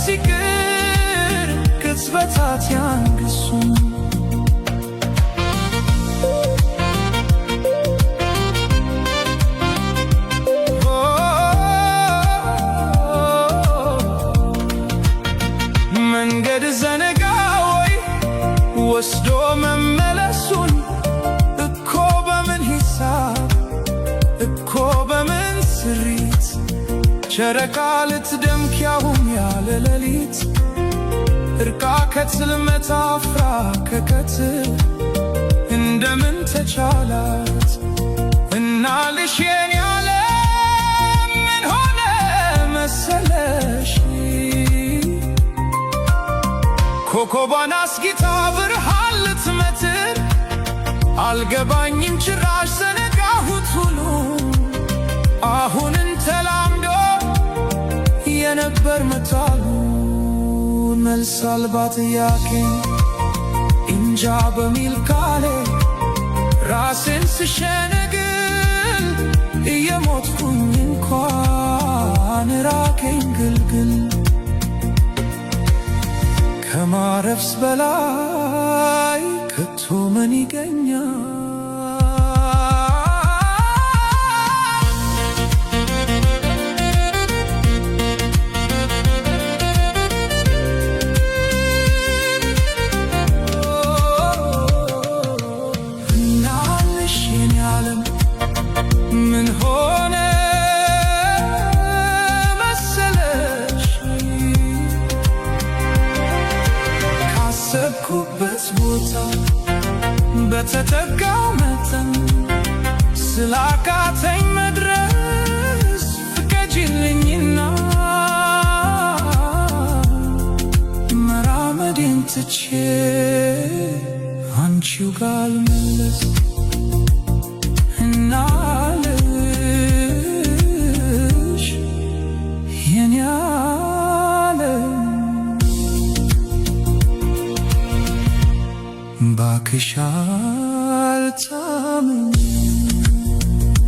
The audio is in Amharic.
ይቅር ቅጽበታት ያንግሱን። መንገድ ዘነጋ ወይ ወስዶ መመለሱን? እኮ በምን ሂሳብ፣ እኮ በምን ስሪት፣ ጨረቃ ልትደምቅ ያውም ያለ ሌሊት፣ እርቃ ከጽልመት አፍራ ከቀትር እንደምን ተቻላት? እናልሽ የኔ ዓለም፣ ምን ሆነ መሰለሽ? ኮከቧን አስጊጣ ብርሃን ልትመትር፣ አልገባኝም ጭራሽ፣ ዘነጋሁት ሁሉ አሁንን ተላምዶ የነበር መጣሉ። መልስ አልባ ጥያቄን እንጃ በሚል ቃሌ ራሴን ስሸነግል፣ እየሞትኩኝ እንኳን ራቀኝ ግልግል። ከማረፍስ በላይ ከቶ ምን ይገኛል? እናልሽ የኔ ዓለም፣ ምን ሆነ መሰለሽ? ካሰብኩበት ቦታ በተጠጋው መጠን ስላቃተኝ መድረስ፣ ፍቀጂልኝና መራመዴን ትቼ አንቺው ጋር ልመለስ። እናልሽ የኔ ዓለም፣ ባክሽ አልታመኝም።